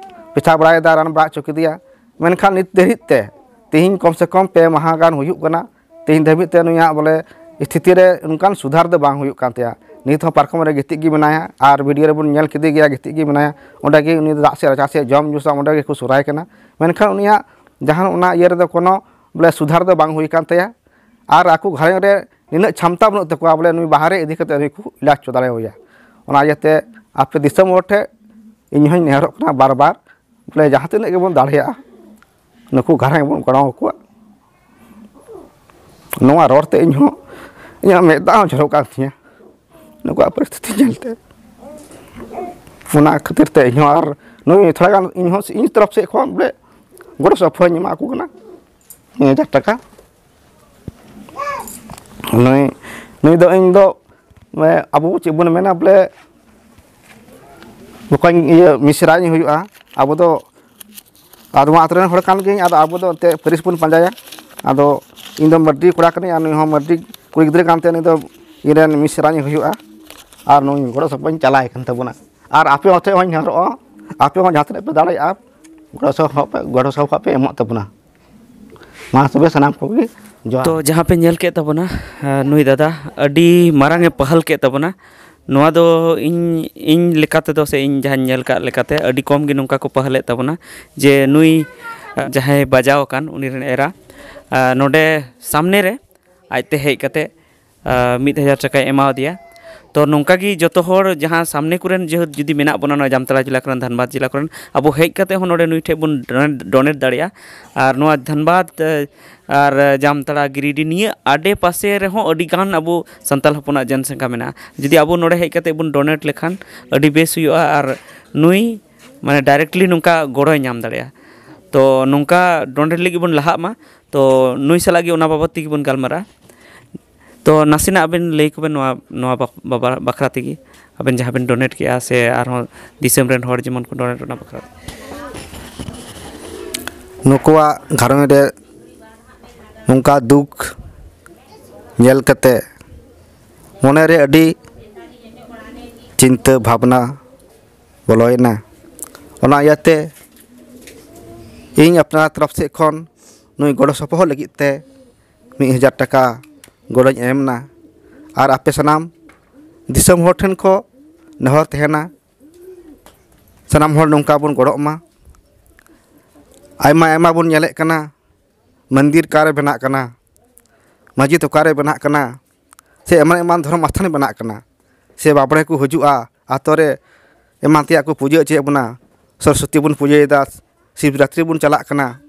ᱯᱮᱪᱷᱟ ᱵᱟᱲᱟᱭᱮᱫᱟ, ᱨᱟᱱ ᱵᱟᱲᱟ ᱦᱚᱪᱚ ᱠᱮᱫᱮᱭᱟ᱾ ᱢᱮᱱᱠᱷᱟᱱ ᱱᱤᱛ ᱫᱷᱟᱹᱨᱤᱡ ᱛᱮ, ᱛᱮᱦᱮᱧ ᱠᱚᱢ ᱥᱮ ᱠᱚᱢ ᱯᱮ ᱢᱟᱦᱟ ᱜᱟᱱ ᱦᱩᱭᱩᱜ ᱠᱟᱱᱟ, ᱛᱮᱦᱮᱧ ᱫᱷᱟᱹᱵᱤᱡ ᱛᱮ ᱱᱩᱭᱟᱜ ᱵᱚᱞᱮ ᱥᱛᱷᱤᱛᱤ ᱨᱮ ᱚᱱᱠᱟᱱ ᱥᱩᱫᱷᱟᱨ ᱫᱚ ᱵᱟᱝ ᱦᱩᱭᱩᱜ ᱠᱟᱱ ᱛᱟᱭᱟ᱾ ᱱᱤᱛ ᱦᱚᱸ ᱯᱟᱨᱠᱚᱢ ᱨᱮ ᱜᱤᱛᱤᱡ ᱜᱮ ᱢᱮᱱᱟᱭᱟ, ᱟᱨ ᱵᱷᱤᱰᱤᱭᱳ ᱨᱮᱵᱚᱱ ᱧᱮᱞ ᱠᱮᱫᱮ ᱜᱮᱭᱟ, ᱜᱤᱛᱤᱡ ᱜᱮ ᱢᱮᱱᱟᱭᱟ᱾ ᱚᱸᱰᱮ ᱜᱮ ᱩᱱᱤ ᱫᱚ ᱫᱟᱜ ᱥᱮᱫ ᱨᱟᱪᱟ ᱥᱮᱫ ᱡᱚᱢ ᱧᱩ ᱥᱟᱶ ᱚᱸᱰᱮ ᱜᱮᱠᱚ ᱥᱚᱨᱟᱭ ᱠᱟᱱᱟ᱾ ᱢᱮᱱᱠᱷᱟᱱ ᱩᱱᱤᱭᱟᱜ ᱡᱟᱦᱟᱱ ᱚᱱᱟ ᱤᱭᱟᱹ ᱨᱮᱫᱚ ᱠᱳᱱᱳ ᱵᱚᱞᱮ ᱥᱩᱫᱷᱟᱨ ᱫᱚ ᱵᱟᱝ ᱦᱩᱭ ᱠᱟᱱ ᱛᱟᱭᱟ᱾ ᱟᱨ ᱟᱠᱚ ᱜᱷᱟᱨᱚᱸᱡᱽ ᱨᱮ ᱱᱤᱱᱟᱹᱜ ᱪᱷᱟᱢᱛᱟ ᱵᱟᱹᱱᱩᱜ ᱛᱟᱠᱚᱣᱟ ᱵᱚᱞᱮ ᱱᱩᱭ ᱵᱟᱦᱨᱮ ᱤᱫᱤ ᱠᱟᱛᱮ ᱱᱩᱭ ᱠᱚ ᱤᱞᱟᱡᱽ ᱦᱚᱪᱚ ᱫᱟᱲᱮ ᱟᱭᱟ᱾ ᱚᱱᱟ ᱤᱭᱟᱹᱛᱮ ᱟᱯᱮ ᱫᱤᱥᱚᱢ ᱦᱚᱲ ᱴᱷᱮᱱ ᱤᱧ ᱦᱚᱸᱧ ᱱᱮᱦᱚᱨᱚᱜ ᱠᱟᱱᱟ ᱵᱟᱨ ᱵᱟᱨ, ᱵᱚᱞᱮ ᱡᱟᱦᱟᱸ ᱛᱤᱱᱟᱹᱜ ᱜᱮᱵᱚᱱ ᱫᱟᱲᱮᱭᱟᱜᱼᱟ, ᱱᱩᱠᱩ ᱜᱷᱟᱨᱚᱸᱡᱽ ᱵᱚᱱ ᱜᱚᱲᱚ ᱟᱠᱚᱣᱟ᱾ ᱱᱚᱣᱟ ᱨᱚᱲ ᱛᱮ ᱤᱧ ᱦᱚᱸ ᱤᱧᱟᱹᱜ ᱢᱮᱫ ᱫᱟᱜ ᱦᱚᱸ ᱡᱷᱚᱨᱚᱜ ᱠᱟᱱ ᱛᱤᱧᱟᱹ᱾ ᱱᱩᱠᱩᱣᱟᱜ ᱯᱚᱨᱤᱥᱛᱷᱤᱛᱤ ᱧᱮᱞᱛᱮ᱾ ᱚᱱᱟ ᱠᱷᱟᱹᱛᱤᱨ ᱛᱮ ᱤᱧ ᱦᱚᱸ ᱟᱨ ᱱᱩᱭ ᱛᱷᱚᱲᱟ ᱜᱟᱱ ᱤᱧ ᱦᱚᱸ ᱤᱧ ᱛᱚᱨᱚᱯ ᱥᱮᱫ ᱠᱷᱚᱱ ᱵᱚᱞᱮ ᱜᱚᱲᱚ ᱥᱚᱯᱚᱦᱚᱫ ᱤᱧ ᱮᱢᱟ ᱠᱚ ᱠᱟᱱᱟ, ᱢᱤᱫ ᱦᱟᱡᱟᱨ ᱴᱟᱠᱟ᱾ ᱱᱩᱭ ᱱᱩᱭ ᱫᱚ ᱤᱧ ᱫᱚ ᱢᱟᱱᱮ ᱟᱵᱚ ᱪᱮᱫ ᱵᱚᱱ ᱢᱮᱱᱟ ᱵᱚᱞᱮ ᱵᱚᱠᱚᱧ ᱤᱭᱟᱹ ᱢᱤᱥᱨᱟᱧ ᱦᱩᱭᱩᱜᱼᱟ᱾ ᱟᱵᱚ ᱫᱚ ᱟᱫᱚ ᱟᱹᱛᱩ ᱨᱮᱱ ᱦᱚᱲ ᱠᱟᱱ ᱜᱤᱭᱟᱹᱧ, ᱟᱫᱚ ᱟᱵᱚ ᱫᱚ ᱮᱱᱛᱮᱫ ᱯᱟᱹᱨᱤᱥ ᱵᱚᱱ ᱯᱟᱸᱡᱟᱭᱟ᱾ ᱟᱫᱚ ᱤᱧ ᱫᱚ ᱢᱟᱹᱨᱰᱤ ᱠᱚᱲᱟ ᱠᱟᱹᱱᱟᱹᱧ ᱟᱨ ᱱᱩᱭ ᱦᱚᱸ ᱢᱟᱹᱨᱰᱤ ᱠᱩᱲᱤ ᱜᱤᱫᱽᱨᱟᱹ ᱠᱟᱱᱛᱮ ᱱᱩᱭ ᱫᱚ ᱤᱧ ᱨᱮᱱ ᱢᱤᱥᱨᱟᱧ ᱦᱩᱭᱩᱜᱼᱟ᱾ ᱟᱨ ᱱᱩᱭ ᱜᱚᱲᱚ ᱥᱚᱯᱚᱦᱚᱫ ᱤᱧ ᱪᱟᱞᱟᱭ ᱠᱟᱱ ᱛᱟᱵᱚᱱᱟ᱾ ᱟᱨ ᱟᱯᱮ ᱦᱚᱸ ᱴᱷᱮᱱ ᱦᱚᱸᱧ ᱱᱮᱦᱚᱨᱚᱜᱼᱟ, ᱟᱯᱮ ᱦᱚᱸ ᱡᱟᱦᱟᱸ ᱛᱤᱱᱟᱹᱜ ᱯᱮ ᱫᱟᱲᱮᱭᱟᱜᱼᱟ ᱜᱚᱲᱚ ᱥᱚᱯᱚᱦᱚᱫ ᱯᱮ, ᱜᱚᱲᱚ ᱥᱚᱯᱚᱦᱚᱫ ᱯᱮ ᱮᱢᱚᱜ ᱛᱟᱵᱚᱱᱟ᱾ ᱢᱟ ᱛᱚᱵᱮ ᱥᱟᱱᱟᱢ ᱠᱚᱜᱮ ᱡᱚᱦᱟᱨ᱾ ᱛᱚ ᱡᱟᱦᱟᱸ ᱯᱮ ᱧᱮᱞ ᱠᱮᱫ ᱛᱟᱵᱚᱱᱟ, ᱟᱨ ᱱᱩᱭ ᱫᱟᱫᱟ ᱟᱹᱰᱤ ᱢᱟᱨᱟᱝ ᱮ ᱯᱟᱦᱟᱞ ᱠᱮᱫ ᱛᱟᱵᱚᱱᱟ᱾ ᱱᱚᱣᱟ ᱫᱚ ᱤᱧ ᱤᱧ ᱞᱮᱠᱟ ᱛᱮᱫᱚ ᱥᱮ ᱤᱧ ᱡᱟᱦᱟᱸᱧ ᱧᱮᱞ ᱠᱟᱜ ᱞᱮᱠᱟᱛᱮ ᱟᱹᱰᱤ ᱠᱚᱢ ᱜᱮ ᱱᱚᱝᱠᱟ ᱠᱚ ᱯᱟᱦᱟᱞᱮᱫ ᱛᱟᱵᱚᱱᱟ, ᱡᱮ ᱱᱩᱭ ᱡᱟᱦᱟᱸᱭ ᱵᱟᱡᱟᱣ ᱟᱠᱟᱱ ᱩᱱᱤ ᱨᱮᱱ ᱮᱨᱟ ᱱᱚᱰᱮ ᱥᱟᱢᱱᱮ ᱨᱮ ᱟᱡᱛᱮ ᱦᱮᱡ ᱠᱟᱛᱮ ᱢᱤᱫ ᱦᱟᱡᱟᱨ ᱴᱟᱠᱟᱭ ᱮᱢᱟᱣᱟᱫᱮᱭᱟ᱾ ᱛᱚ ᱱᱚᱝᱠᱟ ᱜᱮ ᱡᱚᱛᱚ ᱦᱚᱲ ᱡᱟᱦᱟᱸ ᱥᱟᱢᱱᱮ ᱠᱚᱨᱮᱱ ᱡᱮᱦᱮᱛᱩ ᱡᱩᱫᱤ ᱢᱮᱱᱟᱜ ᱵᱚᱱᱟ ᱱᱚᱣᱟ ᱡᱟᱢᱛᱟᱲᱟ ᱡᱮᱞᱟ ᱠᱚᱨᱮᱱ, ᱫᱷᱟᱱᱵᱟᱫᱽ ᱡᱮᱞᱟ ᱠᱚᱨᱮᱱ, ᱟᱵᱚ ᱦᱮᱡ ᱠᱟᱛᱮ ᱦᱚᱸ ᱱᱚᱰᱮ ᱱᱩᱭ ᱴᱷᱮᱡ ᱵᱚᱱ ᱰᱚᱱᱮᱴ ᱫᱟᱲᱮᱭᱟᱜᱼᱟ᱾ ᱟᱨ ᱱᱚᱣᱟ ᱫᱷᱟᱱᱵᱟᱫᱽ ᱟᱨ ᱡᱟᱢᱛᱟᱲᱟ, ᱜᱤᱨᱤᱰᱤ ᱱᱤᱭᱟᱹ ᱟᱰᱮ ᱯᱟᱥᱮ ᱨᱮᱦᱚᱸ ᱟᱹᱰᱤ ᱜᱟᱱ ᱟᱵᱚ ᱥᱟᱱᱛᱟᱲ ᱦᱚᱯᱚᱱᱟᱜ ᱡᱚᱱᱥᱚᱝᱠᱷᱟ ᱢᱮᱱᱟᱜᱼᱟ᱾ ᱡᱩᱫᱤ ᱟᱵᱚ ᱱᱚᱰᱮ ᱦᱮᱡ ᱠᱟᱛᱮ ᱵᱚᱱ ᱰᱚᱱᱮᱴ ᱞᱮᱠᱷᱟᱱ ᱟᱹᱰᱤ ᱵᱮᱥ ᱦᱩᱭᱩᱜᱼᱟ᱾ ᱟᱨ ᱱᱩᱭ ᱢᱟᱱᱮ ᱰᱟᱭᱨᱮᱠᱴᱞᱤ ᱱᱚᱝᱠᱟ ᱜᱚᱲᱚᱭ ᱧᱟᱢ ᱫᱟᱲᱮᱭᱟᱜᱼᱟ᱾ ᱛᱚ ᱱᱚᱝᱠᱟ ᱰᱚᱱᱮᱴ ᱞᱟᱹᱜᱤᱫ ᱵᱚᱱ ᱞᱟᱦᱟᱜ ᱢᱟ᱾ ᱛᱚ ᱱᱩᱭ ᱥᱟᱞᱟᱜ ᱜᱮ ᱚᱱᱟ ᱵᱟᱵᱚᱫ ᱛᱮᱜᱮ ᱵᱚᱱ ᱜᱟᱞᱢᱟᱨᱟᱜᱼᱟ᱾ ᱛᱚ ᱱᱟᱥᱮᱱᱟᱜ ᱟᱵᱮᱱ ᱞᱟᱹᱭ ᱠᱚᱵᱮᱱ ᱱᱚᱣᱟ, ᱱᱚᱣᱟ ᱵᱟᱠ-, ᱵᱟᱵᱟ-, ᱵᱟᱠᱷᱨᱟ ᱛᱮᱜᱮ, ᱟᱵᱮᱱ ᱡᱟᱦᱟᱸ ᱵᱮᱱ ᱰᱚᱱᱮᱴ ᱠᱮᱜᱼᱟ ᱥᱮ ᱟᱨᱦᱚᱸ ᱫᱤᱥᱚᱢ ᱨᱮᱱ ᱦᱚᱲ ᱡᱮᱢᱚᱱ ᱠᱚ ᱰᱚᱱᱮᱴ, ᱚᱱᱟ ᱵᱟᱠᱷᱨᱟ ᱛᱮ᱾ ᱱᱩᱠᱩᱣᱟᱜ ᱜᱷᱟᱨᱚᱸᱡᱽ ᱨᱮ ᱱᱚᱝᱠᱟ ᱫᱩᱠ ᱧᱮᱞ ᱠᱟᱛᱮ ᱢᱚᱱᱮ ᱨᱮ ᱟᱹᱰᱤ ᱪᱤᱱᱛᱟᱹ ᱵᱷᱟᱵᱽᱱᱟ ᱵᱚᱞᱚᱭᱮᱱᱟ᱾ ᱚᱱᱟ ᱤᱭᱟᱹᱛᱮ ᱤᱧ ᱟᱯᱱᱟᱨ ᱛᱚᱨᱚᱯ ᱥᱮᱫ ᱠᱷᱚᱱ ᱱᱩᱭ ᱜᱚᱲᱚ ᱥᱚᱯᱚᱦᱚᱫ ᱞᱟᱹᱜᱤᱫ ᱛᱮ ᱢᱤᱫ ᱦᱟᱡᱟᱨ ᱴᱟᱠᱟ ᱜᱚᱲᱚᱧ ᱮᱢ ᱮᱱᱟ᱾ ᱟᱨ ᱟᱯᱮ ᱥᱟᱱᱟᱢ ᱫᱤᱥᱚᱢ ᱦᱚᱲ ᱴᱷᱮᱱ ᱠᱷᱚᱱ ᱱᱮᱦᱚᱨ ᱛᱟᱦᱮᱱᱟ, ᱥᱟᱱᱟᱢ ᱦᱚᱲ ᱱᱚᱝᱠᱟ ᱵᱚᱱ ᱜᱚᱲᱚᱜ ᱢᱟ᱾ ᱟᱭᱢᱟ ᱟᱭᱢᱟ ᱵᱚᱱ ᱧᱮᱞᱮᱫ ᱠᱟᱱᱟ, ᱢᱚᱱᱫᱤᱨ ᱚᱠᱟᱨᱮ ᱵᱮᱱᱟᱜ ᱠᱟᱱᱟ, ᱢᱚᱥᱡᱤᱫ ᱚᱠᱟᱨᱮ ᱵᱮᱱᱟᱜ ᱠᱟᱱᱟ, ᱥᱮ ᱮᱢᱟᱱ ᱮᱢᱟᱱ ᱫᱷᱚᱨᱚᱢ ᱟᱥᱛᱷᱟᱱ ᱵᱮᱱᱟᱜ ᱠᱟᱱᱟ, ᱥᱮ ᱵᱟᱵᱽᱲᱮ ᱠᱚ ᱦᱤᱡᱩᱜᱼᱟ, ᱟᱛᱳ ᱨᱮ ᱮᱢᱟᱱ ᱛᱮᱭᱟᱜ ᱠᱚ ᱯᱩᱡᱟᱹ ᱦᱚᱪᱚᱭᱮᱫ ᱵᱚᱱᱟ, ᱥᱚᱨᱚᱥᱚᱛᱤ ᱵᱚᱱ ᱯᱩᱡᱟᱹᱭᱮᱫᱟ, ᱥᱤᱵᱨᱟᱛᱨᱤ ᱵᱚᱱ ᱪᱟᱞᱟᱜ ᱠᱟᱱᱟ,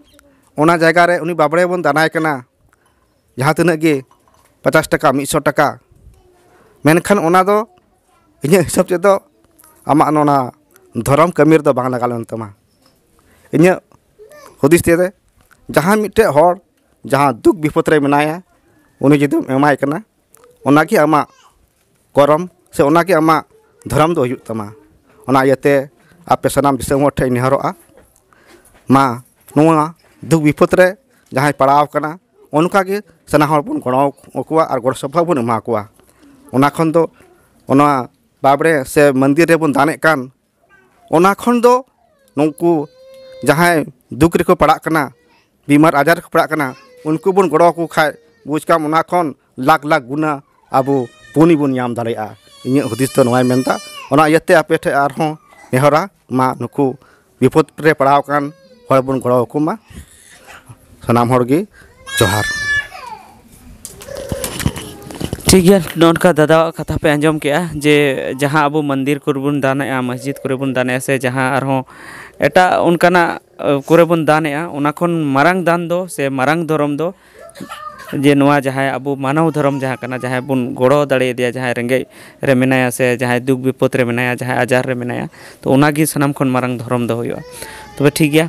ᱚᱱᱟ ᱡᱟᱭᱜᱟ ᱨᱮ ᱩᱱᱤ ᱵᱟᱵᱽᱲᱮ ᱵᱚᱱ ᱫᱟᱱᱟᱭ ᱠᱟᱱᱟ, ᱡᱟᱦᱟᱸ ᱛᱤᱱᱟᱹᱜ ᱜᱮ ᱯᱚᱪᱟᱥ ᱴᱟᱠᱟ, ᱢᱤᱫ ᱥᱚ ᱴᱟᱠᱟ, ᱢᱮᱱᱠᱷᱟᱱ ᱚᱱᱟ ᱫᱚ ᱤᱧᱟᱹᱜ ᱦᱤᱥᱟᱹᱵ ᱛᱮᱫᱚ ᱟᱢᱟᱜ ᱱᱚᱣᱟ ᱫᱷᱚᱨᱚᱢ ᱠᱟᱹᱢᱤ ᱨᱮᱫᱚ ᱵᱟᱝ ᱞᱟᱜᱟᱣ ᱞᱮᱱ ᱛᱟᱢᱟ᱾ ᱤᱧᱟᱹᱜ ᱦᱩᱫᱤᱥ ᱛᱮᱫᱚ, ᱡᱟᱦᱟᱸ ᱢᱤᱫᱴᱮᱡ ᱦᱚᱲ ᱡᱟᱦᱟᱸ ᱫᱩᱠ ᱵᱤᱯᱚᱫ ᱨᱮ ᱢᱮᱱᱟᱭᱟ, ᱩᱱᱤ ᱡᱩᱫᱤᱢ ᱮᱢᱟᱭ ᱠᱟᱱᱟ, ᱚᱱᱟᱜᱮ ᱟᱢᱟᱜ ᱠᱚᱨᱚᱢ ᱥᱮ ᱚᱱᱟᱜᱮ ᱟᱢᱟᱜ ᱫᱷᱚᱨᱚᱢ ᱫᱚ ᱦᱩᱭᱩᱜ ᱛᱟᱢᱟ᱾ ᱚᱱᱟ ᱤᱭᱟᱹᱛᱮ ᱟᱯᱮ ᱥᱟᱱᱟᱢ ᱫᱤᱥᱚᱢ ᱦᱚᱲ ᱴᱷᱮᱱ ᱤᱧ ᱱᱮᱦᱚᱨᱚᱜᱼᱟ, ᱢᱟ ᱱᱚᱣᱟ ᱫᱩᱠ ᱵᱤᱯᱚᱫ ᱨᱮ ᱡᱟᱦᱟᱸᱭ ᱯᱟᱲᱟᱣ ᱟᱠᱟᱱᱟ, ᱚᱱᱠᱟᱜᱮ ᱥᱟᱱᱟᱢ ᱦᱚᱲ ᱵᱚᱱ ᱜᱚᱲᱚ ᱟᱠᱚᱣᱟ ᱟᱨ ᱜᱚᱲᱚ ᱥᱚᱯᱚᱦᱚᱫ ᱵᱚᱱ ᱮᱢᱟ ᱠᱚᱣᱟ᱾ ᱚᱱᱟ ᱠᱷᱚᱱ ᱫᱚ, ᱚᱱᱟ ᱵᱟᱵᱽᱲᱮ ᱥᱮ ᱢᱚᱱᱫᱤᱨ ᱨᱮᱵᱚᱱ ᱫᱟᱱᱮᱫ ᱠᱟᱱ, ᱚᱱᱟ ᱠᱷᱚᱱ ᱫᱚ ᱱᱩᱠᱩ ᱡᱟᱦᱟᱸᱭ ᱫᱩᱠ ᱨᱮᱠᱚ ᱯᱟᱲᱟᱜ ᱠᱟᱱᱟ, ᱵᱤᱢᱟᱨ ᱟᱡᱟᱨ ᱨᱮᱠᱚ ᱯᱟᱲᱟᱜ ᱠᱟᱱᱟ, ᱩᱱᱠᱩ ᱵᱚᱱ ᱜᱚᱲᱚ ᱟᱠᱚ ᱠᱷᱟᱡ, ᱵᱩᱡᱽ ᱠᱟᱢ, ᱚᱱᱟ ᱠᱷᱚᱱ ᱞᱟᱠᱷ ᱞᱟᱠᱷ ᱜᱩᱱᱟ ᱟᱵᱚ ᱯᱩᱱᱭᱟᱹ ᱵᱚᱱ ᱧᱟᱢ ᱫᱟᱲᱮᱭᱟᱜᱼᱟ᱾ ᱤᱧᱟᱹᱜ ᱦᱩᱫᱤᱥ ᱫᱚ ᱱᱚᱣᱟᱭ ᱢᱮᱱᱫᱟ᱾ ᱚᱱᱟ ᱤᱭᱟᱹᱛᱮ ᱟᱯᱮ ᱴᱷᱮᱱ ᱟᱨᱦᱚᱸ ᱱᱮᱦᱚᱨᱟ, ᱢᱟ ᱱᱩᱠᱩ ᱵᱤᱯᱚᱫ ᱨᱮ ᱯᱟᱲᱟᱣ ᱟᱠᱟᱱ ᱦᱚᱲ ᱵᱚᱱ ᱜᱚᱲᱚ ᱟᱠᱚ ᱢᱟ᱾ ᱥᱟᱱᱟᱢ ᱦᱚᱲ ᱜᱮ ᱡᱚᱦᱟᱨ᱾ ᱴᱷᱤᱠ ᱜᱮᱭᱟ, ᱱᱚᱝᱠᱟ ᱫᱟᱫᱟᱣᱟᱜ ᱠᱟᱛᱷᱟ ᱯᱮ ᱟᱸᱡᱚᱢ ᱠᱮᱜᱼᱟ ᱡᱮ ᱡᱟᱦᱟᱸ ᱟᱵᱚ ᱢᱚᱱᱫᱤᱨ ᱠᱚᱨᱮ ᱵᱚᱱ ᱫᱟᱱᱮᱜᱼᱟ, ᱢᱚᱥᱡᱤᱫ ᱠᱚᱨᱮ ᱵᱚᱱ ᱫᱟᱱᱮᱜᱼᱟ, ᱥᱮ ᱡᱟᱦᱟᱸ ᱟᱨᱦᱚᱸ ᱮᱴᱟᱜ ᱚᱱᱠᱟᱱᱟᱜ ᱠᱚᱨᱮ ᱵᱚᱱ ᱫᱟᱱᱮᱜᱼᱟ, ᱚᱱᱟ ᱠᱷᱚᱱ ᱢᱟᱨᱟᱝ ᱫᱟᱱ ᱫᱚ ᱥᱮ ᱢᱟᱨᱟᱝ ᱫᱷᱚᱨᱚᱢ ᱫᱚ ᱡᱮ ᱱᱚᱣᱟ ᱡᱟᱦᱟᱸᱭ ᱟᱵᱚ ᱢᱟᱱᱚᱣ ᱫᱷᱚᱨᱚᱢ ᱡᱟᱦᱟᱸ ᱠᱟᱱᱟ, ᱡᱟᱦᱟᱸᱭ ᱵᱚᱱ ᱜᱚᱲᱚ ᱫᱟᱲᱮᱭᱟᱫᱮᱭᱟ, ᱡᱟᱦᱟᱸᱭ ᱨᱮᱸᱜᱮᱡ ᱨᱮ ᱢᱮᱱᱟᱭᱟ ᱥᱮ ᱡᱟᱦᱟᱸᱭ ᱫᱩᱠ ᱵᱤᱯᱚᱫ ᱨᱮ ᱢᱮᱱᱟᱭᱟ, ᱡᱟᱦᱟᱸᱭ ᱟᱡᱟᱨ ᱨᱮ ᱢᱮᱱᱟᱭᱟ, ᱛᱚ ᱚᱱᱟᱜᱮ ᱥᱟᱱᱟᱢ ᱠᱷᱚᱱ ᱢᱟᱨᱟᱝ ᱫᱷᱚᱨᱚᱢ ᱫᱚ ᱦᱩᱭᱩᱜᱼᱟ᱾ ᱛᱚᱵᱮ ᱴᱷᱤᱠ ᱜᱮᱭᱟ,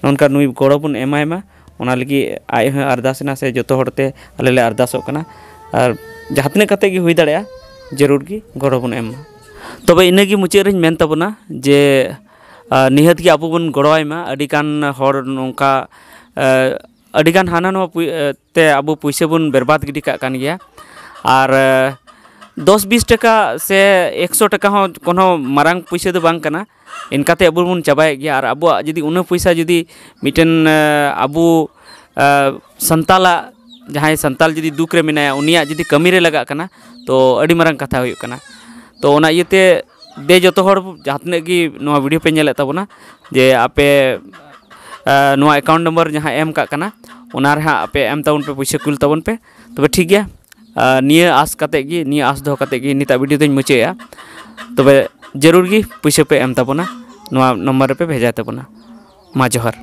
ᱱᱚᱝᱠᱟ ᱱᱩᱭ ᱜᱚᱲᱚ ᱵᱚᱱ ᱮᱢᱟᱭ ᱢᱟ, ᱚᱱᱟ ᱞᱟᱹᱜᱤᱫ ᱟᱡ ᱦᱚᱸ ᱟᱨᱫᱟᱥ ᱮᱱᱟ ᱥᱮ ᱡᱚᱛᱚ ᱦᱚᱲᱛᱮ ᱟᱞᱮ ᱞᱮ ᱟᱨᱫᱟᱥᱚᱜ ᱠᱟᱱᱟ᱾ ᱟᱨ ᱡᱟᱦᱟᱸ ᱛᱤᱱᱟᱹᱜ ᱠᱟᱛᱮ ᱜᱮ ᱦᱩᱭ ᱫᱟᱲᱮᱭᱟᱜᱼᱟ, ᱡᱟᱹᱨᱩᱲ ᱜᱮ ᱜᱚᱲᱚ ᱵᱚᱱ ᱮᱢ ᱢᱟ᱾ ᱛᱚᱵᱮ ᱤᱱᱟᱹᱜᱮ ᱢᱩᱪᱟᱹᱫ ᱨᱮᱧ ᱢᱮᱱ ᱛᱟᱵᱚᱱᱟ ᱡᱮ ᱱᱤᱦᱟᱹᱛ ᱜᱮ ᱟᱵᱚ ᱵᱚᱱ ᱜᱚᱲᱚᱣᱟᱭ ᱢᱟ᱾ ᱟᱹᱰᱤᱜᱟᱱ ᱦᱚᱲ ᱱᱚᱝᱠᱟ ᱟᱹᱰᱤᱜᱟᱱ ᱦᱟᱱᱟ ᱱᱚᱣᱟ ᱛᱮ ᱟᱵᱚ ᱯᱩᱭᱥᱟᱹ ᱵᱚᱱ ᱵᱮᱨᱵᱟᱫᱽ ᱜᱤᱰᱤ ᱠᱟᱜ ᱠᱟᱱ ᱜᱮᱭᱟ᱾ ᱟᱨ ᱫᱚᱥ ᱵᱤᱥ ᱴᱟᱠᱟ ᱥᱮ ᱮᱠᱥᱚ ᱴᱟᱠᱟ ᱦᱚᱸ ᱠᱳᱱᱳ ᱢᱟᱨᱟᱝ ᱯᱩᱭᱥᱟᱹ ᱫᱚ ᱵᱟᱝ ᱠᱟᱱᱟ᱾ ᱤᱱᱠᱟᱛᱮ ᱟᱵᱚ ᱵᱚᱱ ᱪᱟᱵᱟᱭᱮᱫ ᱜᱮᱭᱟ᱾ ᱟᱨ ᱟᱵᱚᱣᱟᱜ ᱡᱩᱫᱤ ᱩᱱᱟᱹᱜ ᱯᱚᱭᱥᱟ ᱡᱩᱫᱤ ᱢᱤᱫᱴᱮᱱ ᱟᱵᱚ ᱥᱟᱱᱛᱟᱞᱟᱜ ᱡᱟᱦᱟᱸᱭ ᱥᱟᱱᱛᱟᱲ ᱡᱩᱫᱤ ᱫᱩᱠ ᱨᱮ ᱢᱮᱱᱟᱭᱟ, ᱩᱱᱤᱭᱟᱜ ᱡᱩᱫᱤ ᱠᱟᱹᱢᱤ ᱨᱮ ᱞᱟᱜᱟᱜ ᱠᱟᱱᱟ, ᱛᱚ ᱟᱹᱰᱤ ᱢᱟᱨᱟᱝ ᱠᱟᱛᱷᱟ ᱦᱩᱭᱩᱜ ᱠᱟᱱᱟ᱾ ᱛᱚ ᱚᱱᱟ ᱤᱭᱟᱹᱛᱮ ᱫᱮ ᱡᱚᱛᱚ ᱦᱚᱲ ᱡᱟᱦᱟᱸ ᱛᱤᱱᱟᱹᱜ ᱜᱮ ᱱᱚᱣᱟ ᱵᱷᱤᱰᱤᱭᱳ ᱯᱮ ᱧᱮᱞᱮᱫ ᱛᱟᱵᱚᱱᱟ, ᱡᱮ ᱟᱯᱮ ᱟᱨ ᱱᱚᱣᱟ ᱮᱠᱟᱣᱩᱱᱴ ᱱᱟᱢᱵᱟᱨ ᱡᱟᱦᱟᱸ ᱮᱢ ᱠᱟᱜ ᱠᱟᱱᱟ, ᱚᱱᱟ ᱨᱮ ᱦᱟᱸᱜ ᱟᱯᱮ ᱮᱢ ᱛᱟᱵᱚᱱ ᱯᱮ, ᱯᱩᱭᱥᱟᱹ ᱠᱩᱞ ᱛᱟᱵᱚᱱ ᱯᱮ᱾ ᱛᱚᱵᱮ ᱴᱷᱤᱠ ᱜᱮᱭᱟ, ᱟᱨ ᱱᱤᱭᱟᱹ ᱟᱥ ᱠᱟᱛᱮ ᱜᱮ, ᱱᱤᱭᱟᱹ ᱟᱥ ᱫᱚᱦᱚ ᱠᱟᱛᱮ ᱜᱮ ᱱᱤᱛᱟᱜ ᱵᱷᱤᱰᱤᱭᱳ ᱫᱚᱧ ᱢᱩᱪᱟᱹᱫᱮᱜᱼᱟ᱾ ᱛᱚᱵᱮ ᱡᱟᱹᱨᱩᱲ ᱜᱮ ᱯᱩᱭᱥᱟᱹ ᱯᱮ ᱮᱢ ᱛᱟᱵᱚᱱᱟ, ᱱᱚᱣᱟ ᱱᱚᱢᱵᱚᱨ ᱨᱮᱯᱮ ᱵᱷᱮᱡᱟᱭ ᱛᱟᱵᱚᱱᱟ᱾ ᱢᱟ ᱡᱚᱦᱟᱨ᱾